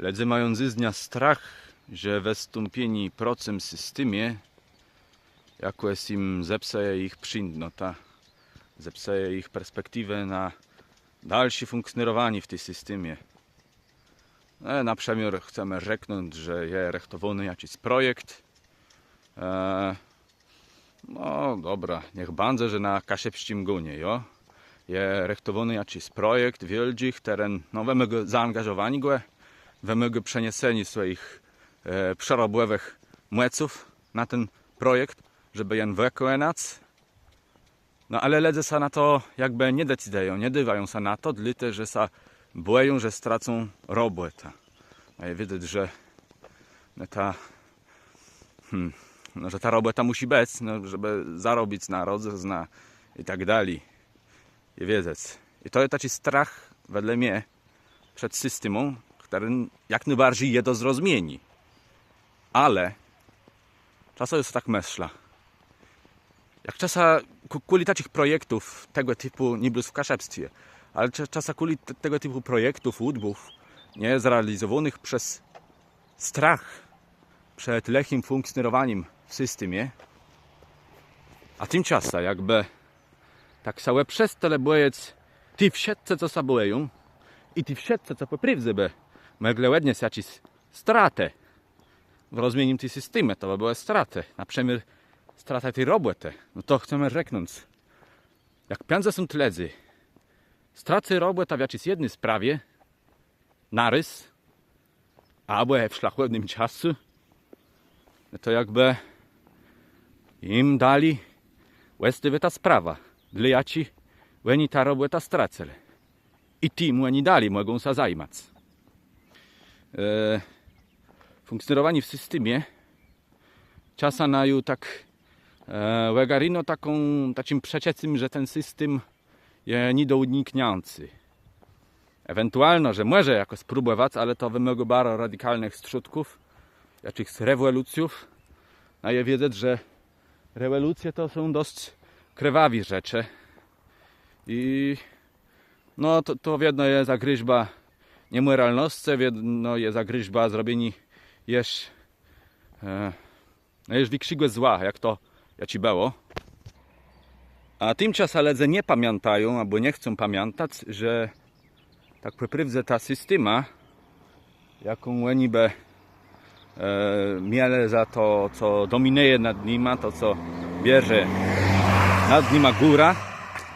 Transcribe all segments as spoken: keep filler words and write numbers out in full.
Lëdze mają dzysdnia strach, że wëstąpienié procëm systemie jakòs jim zepsëje jich przińdnotã, zepsëje jich perspektiwã na dalszé fùnkcjonérowanié w tim systemie. E, na przëmiôr chcemë rzeknąc, że je rëchtowóny jaczis projekt. E, no dobra, niech bãdze, że na kaszëbsczim gònie, jo? Je rëchtowóny jaczis projekt wiôldżi, chtëren, no, wëmôgô zaangażowaniégò, wëmôgô przenieseniô swòjich e, przerobòwëch mòców na ten projekt, żebë jen wëkònac. No ale lëdze sã na to jakbë nie decydëją, nie dôwają sã na to, dlôte że sã bòją, że stracą robòtã. A je wiedzec, że no ta, hmm, no, że ta robòta mùszi bëc, no, żebë zarobic na rodzëznã i tak dali. Je wiedzec. I to je taczi strach wedle mie przed systemã, chtëren jak nôbarżi je do zrozmieniô. Ale czasã jô so tak mëszlã. Jak czasã kù-, kùli taczich projektów tegò tipù, nié blós w kaszëbstwie, ale cza-, czasã kùli te-, tegò tipù projektów, ùdbów, nié, zrealizowónëch przez strach przed lëchim fùnkcjonérowanim w systemie, a timczasã jakbë tak sã òprzestelë bòjec ti wszëtcë, co sã bòją, i ti wszëtcë, co pò prôwdze bë mòglë òdniesc jaczis stratë. W rozmienim ti systemie to bë bëłë stratë. Na przëmiôr strata ti robòtë. No to chcemë rzeknąc. Jak piãcdzesąt lëdzy stracy robòtã w jaczis jedny sprawie, narôz, abò w szlachòwnym czasu, to jakbë jim dali òstôwô ta sprawa, dlô jaczi òni tã robòtã stracëlë. I tim òni dali mògą sã zajimac. E, fùnkcjonérowanié w systemie czasã naju tak, e, ògarinô taką, taczim przeczëcym, że ten system je nié do ùnikniãcô. Ewentualno, że mòże jakòs spróbòwac, ale to wëmôgô baro radikalnëch strzódków, jaczichs rewòlucjów. A je wiedzec, że rewòlucje to są dosc krwawé rzeczë. I no to, to wiedno je zagróżba niemòralnoscë, wiedno je zagróżba zrobieniô jesz, e, no, jesz wikszégò zła, jak to, jaczé bëło. A timczasã lëdze nie pamiãtają abò nie chcą pamiãtac, że tak pò prôwdze ta systema, jaką òni bë, e, mielë za to, co dominëje nad nima, to, co bierze nad nima górã,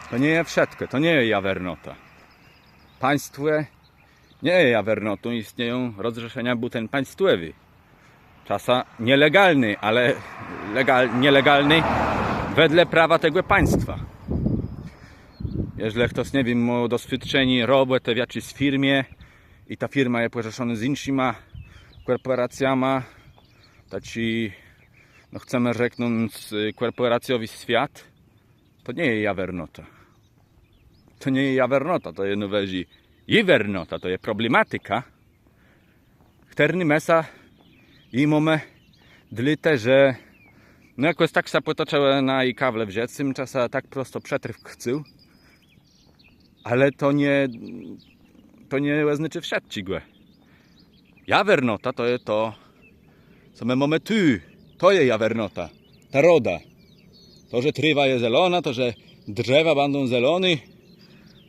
to nie je wszëtkò, to nie je jawernota. Państwò nie je jawernotą, jistnieją rozrzeszenia bùten państwòwé. Czasã nielegalné, ale legal-, nielegalné wedle prawa tegò państwa. Jeżlë chtos, nie wiém, mô doswiôdczenié robòtë w jaczis firmie i ta firma je pòrzeszonô z jinszima kòrpòracjama, taczi, no, chcemë rzeknąc, y, kòrpòracjowi swiat, to nie je jawernota. To nie je jawernota, to je nôwëżi jiwernota, to je problematika, chtërny më sã jimómë dlôte, że no jakòs tak sã pòtoczëło na ji kawle w żëcym, czasã tak prosto przetrwac chcą, ale to nie, to nie òznôczô wszëtczégò. Jawernota to je to, co më mómë tu. To je jawernota. Ta roda. To, że trôwa je zelonô, to, że drzewa bãdą zeloné,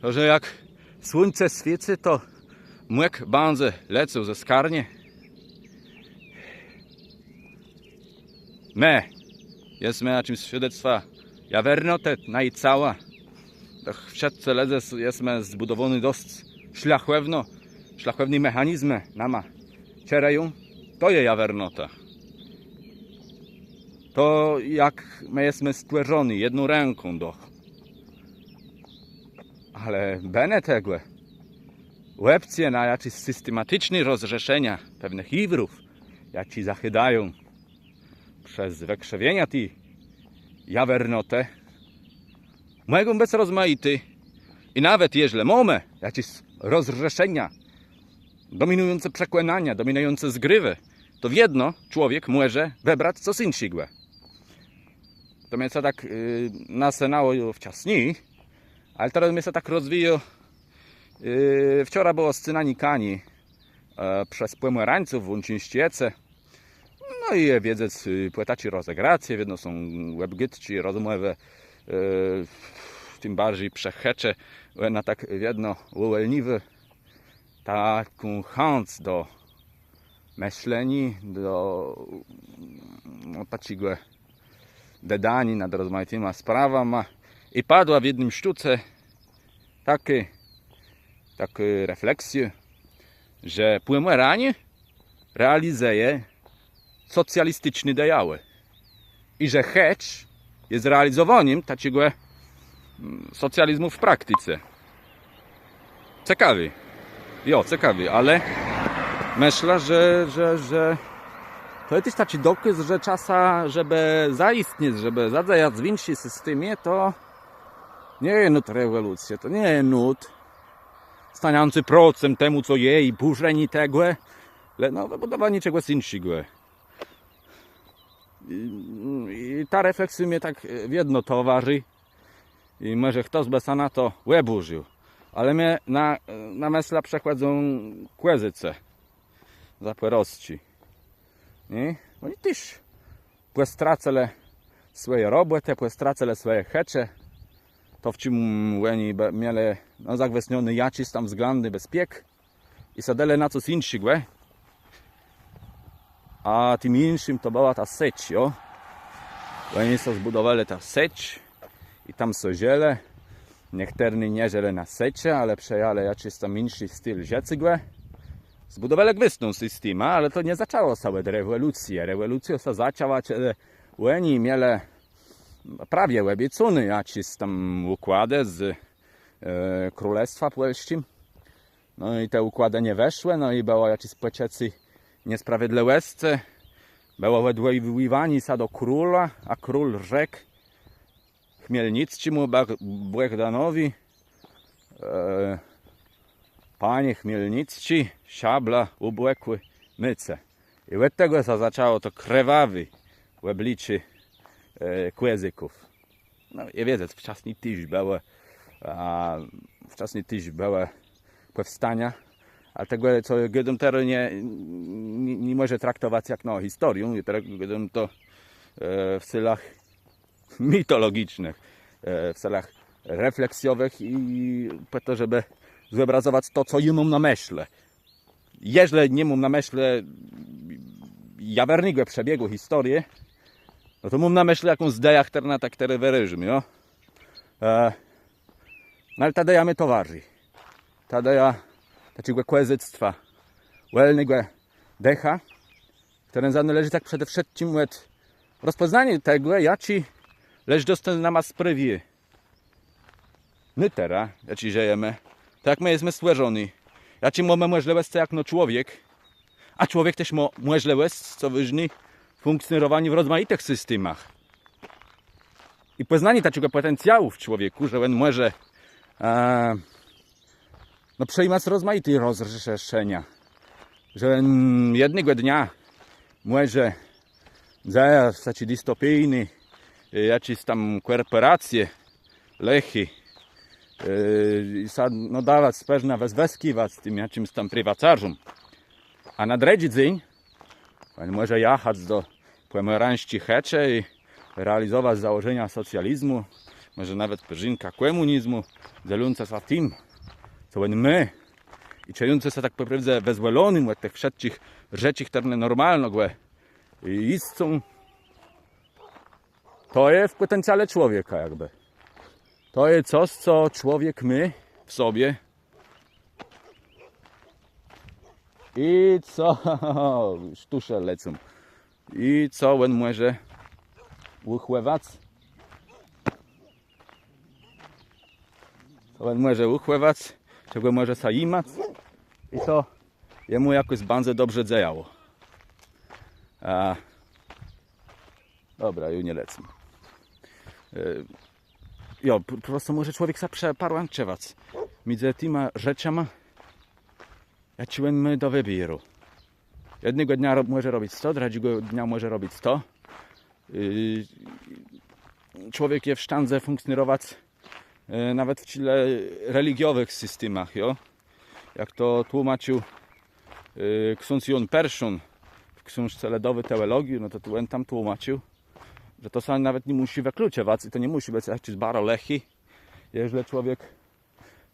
to, że jak słuńce swiécy, to mòk bãdze lecôł ze skarnie. Më jesmë na czims swiadectwã jawernotë, naji cała. Doch wszëtcë lëdze s-, jesmë zbùdowóny dosc szlachòwno, szlachòwné mechanizmë nama czerëją. To je jawernota. To, jak më jesmë stwòrzony, jedną rãką doch. Ale bënë tegò, òpcje na jaczés systematiczné rozrzeszenia pewnëch jiwrów, jaczé zachôdają przez wëkrzëwienia ti jawernotë, mògą bëc rozmajité. I nawet jeżlë mómë jaczés rozrzeszenia, dominującé przekònania, dominującé zgrôwë, to wiedno człowiek mòże wëbrac cos jinszégò. To mie sã tak, y, nasënało ju wczasni, ale terôz mie sã tak rozwijô. Y, wczora bëło scëna nikaniô, przez Pòmòrańców w Łączińsczëce. No i je wiedzec, pò taczi rozegracje wiedno są òbgôdczi, rozmòwë, tim barżi przë chëczë, òna tak wiedno ùwòlniwô taką chãc do mëszleniô, do taczégò dëdaniô nad rozmajitima sprawama. I padła w jednym sztóce takô, takô refleksjô, że Pòmòraniô realizëje socjalisticzné ideałë i że chëcz je realizowanim taczégò socjalizmù w praktice. Cekawi. Jo, cekawi, ale mëszlã, że, że, że to je téż taczi dokôz, że czasã, żebë zajistniec, żebë zadzejac w jinszi systemie, to nie je nót rewòlucje, to nie je nót staniãcé procëm temù, co je, i bùrzenié tegò, le no wëbùdowanié czegòs jinszégò. I ta refleksjô mie tak wiedno towarzi. I mòże chtos bë sã na to òbùrził. Ale mie na, na mëslã przëchòdzą Kòzôcë Zapòrosczi. Nié? Òni téż pòstracëlë swòje robòtë, pòstracëlë swòje chëcze. To, w czim òni mielë no zagwësniony jaczis tam wzglãdny bezpiek. I sã delë na cos jinszégò. A tim jinszim to bëła ta Secz, jo. Òni so zbùdowelë tã Secz i tam so żëlë. Niechtërny nie żëlë na Secze, ale przëjãlë jaczis tam jinszi sztil żëcégò. Zbùdowelë gwësną systemã, ale to nie zaczãło sã òd rewòlucje. Rewòlucjô sã zaczãła, czedë òni mielë prawie òbiecóné jaczis tam ùkładë z królestwã pòlsczim. No i te ùkładë nie weszłë, no i bëło jaczis pòczëcé niesprawiedlëwòscë. Bëło òdwòłiwanié sã do króla, a król rzekł Chmielnicczémù Bògdanowi: Panie Chmielnicczi, szablã ù bòkù môce. I òd tegò sã zaczãło to krwawé òbliczé Kòzôków. No je wiedzec, wczasni téż bëłë, wczasni téż bëłë pòwstania. A tegò, co gôdóm terô, nie, nie mòże traktowac jak no historiã. Jô terô gôdóm to w célach mitologicznëch, w célach refleksjowëch i pò to, żebë zòbrazowac to, co jô móm na mëslë. Jeżlë ni móm na mëslë jawernégò przebiegù historie, no to móm na mëslë jakąs ideã, chtërna tak terô wërażóm, jo. No ale ta ideja mie towarzi. Ta ideja taczégò kòzôctwa, wòlnégò dëcha, chtëren zanôleżi tak przede wszëtczim òd rozpòznaniô tegò, jaczi leżnosc nama sprawiô natura, w jaczi żëjemë, to jak më jesmë stwòrzony, jaczé mómë mòżlëwòscë jakno człowiek, a człowiek téż mô mòżlëwòsc, co wôżné, fùnkcjonowaniô w rozmajitëch systemach. I pòznanié taczégò pòtencjału w człowiekù, że òn mòże no przëjimac rozmajité rozrzeszenia, że òn jednégò dnia mòże dzejac w taczi distopijny jaczis tam kòrpòracje lëchi i sã no dawac, pewno wëzwëskiwac tim jaczims tam priwacarzóm. A na drëdżi dzéń òn mòże jachac do pòmòrańsczi chëczë i realizowac założenia socjalizmù, mòże nawet përzinkã kòmùnizmù, dzelącë sã tim, co òn mô, i czëjącë sã tak pò prôwdze wëzwòlonym òd tëch wszëtczich rzeczi, chtërne normalno gò jiscą. To je w pòtencjale człowieka jakbë. To je cos, co człowiek mô w sobie. I co? Sztësze lecą. I co òn mòże ùchòwac? Co òn mòże ùchòwac? Czegò mòże sã jimac? I to jemù jakòs baro dobrze dzejało. Dobra, ju nie lecã. Jo, prosto mòże człowiek sã przeparłãczëwac midzë tima rzeczama, jaczé òn mô do wëbiéru. Jednégò dnia mòże robic to, drëdżégò dnia mòże robic to. Człowiek je w sztãdze fùnkcjonowac nawet w czile religiowëch systemach, jo. Jak to tłómacził ksądz Jón Perszón w ksążce Lëdowi teòlogii, no to tu òn tam tłómacził, że to sã nawet nie mùszi wëkluczëwac i to nie mùszi bëc jaczis baro lëchi, jeżlë człowiek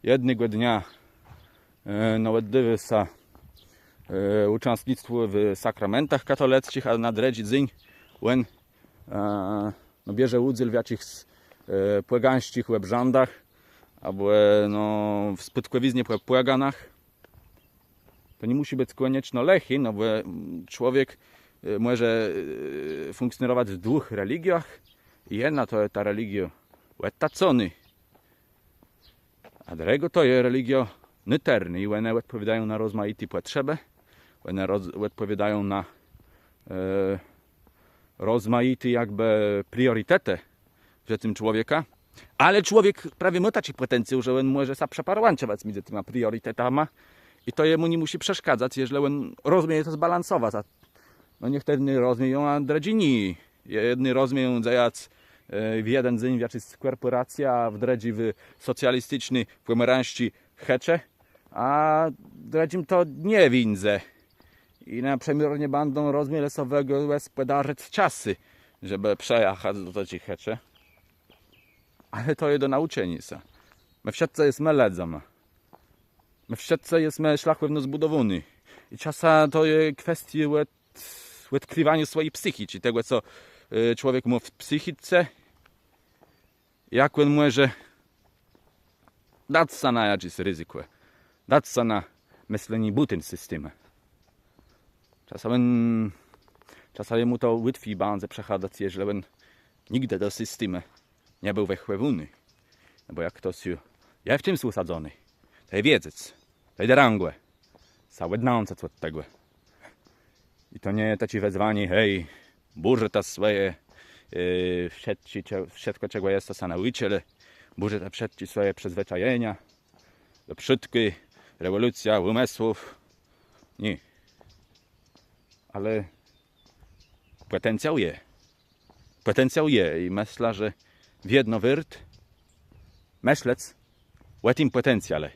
jednégò dnia no òddôwô sã ùczãstnictwu w sakramentach katolëcczich, a na drëdżi dzéń òn no bierze ùdzél w jaczichs pògańsczich òbrzãdach abò no w spôdkòwiznie pò pòganach. To nie mùszi bëc kònieczno lëchi, no bò człowiek mòże fùnkcjonowac w dwùch religiach. Jedna to je ta religiô òdtacónô, a drëgô to je religiô nôtërnô i òne òdpòwiôdają na rozmajité pòtrzebë, òne òdpòwiôdają na rozmajité jakbë prioritetë w żëcym człowieka. Ale człowiek prawie mô taczi pòtencjał, że òn mòże sã przeparłãczëwac midzë tima prioritetama i to jemù nie mùszi przeszkadzac, jeżlë òn rozmieje to zbalansowac. No niechtërny rozmieją, a drëdżi nié. Jedny rozmieją dzejac w jeden dzéń w jaczis kòrpòracje, a w drëdżi w socjalisticzny pòmerańsczi chëczë, a drëdżim to nie wińdze. I na przëmiôr nie bãdą rozmielë so wëgòspòdarzëc czasu, żebë przëjachac do taczi chëczë. Ale to je do naùczeniô sã. Më wszëtcë jesmë lëdzama. Më wszëtcë jesmë szlachòwno zbùdowóny. I czasã to je kwestiô òdkriwaniô swòji psychiczi, tegò co człowiek mô w psychice, jak òn mòże dac sã na jaczés rizykò, dac sã na mëslenié bùten systemù. Czasã òn, czasã jemù to łatwi bãdze przechadac, jeżlë òn nigdë do systemù nie béł wëchòwóny. No bò jak chtos ju je w czims ùsadzony, to je wiedzec, to je drãgò sã òdnãcëc òd tegò. I to nie je taczé wezwanié: hej, bùrzëta swòje wszëtkò, czegò jesta sã naùczëlë, bùrzëta wszëtczé swòje przëzwëczajenia, do przódkù, rewòlucjô ùmësłów. Nié. Ale pòtencjał je. Pòtencjał je i mëszlã, że wiedno wôrt mëslec ò tim pòtencjale.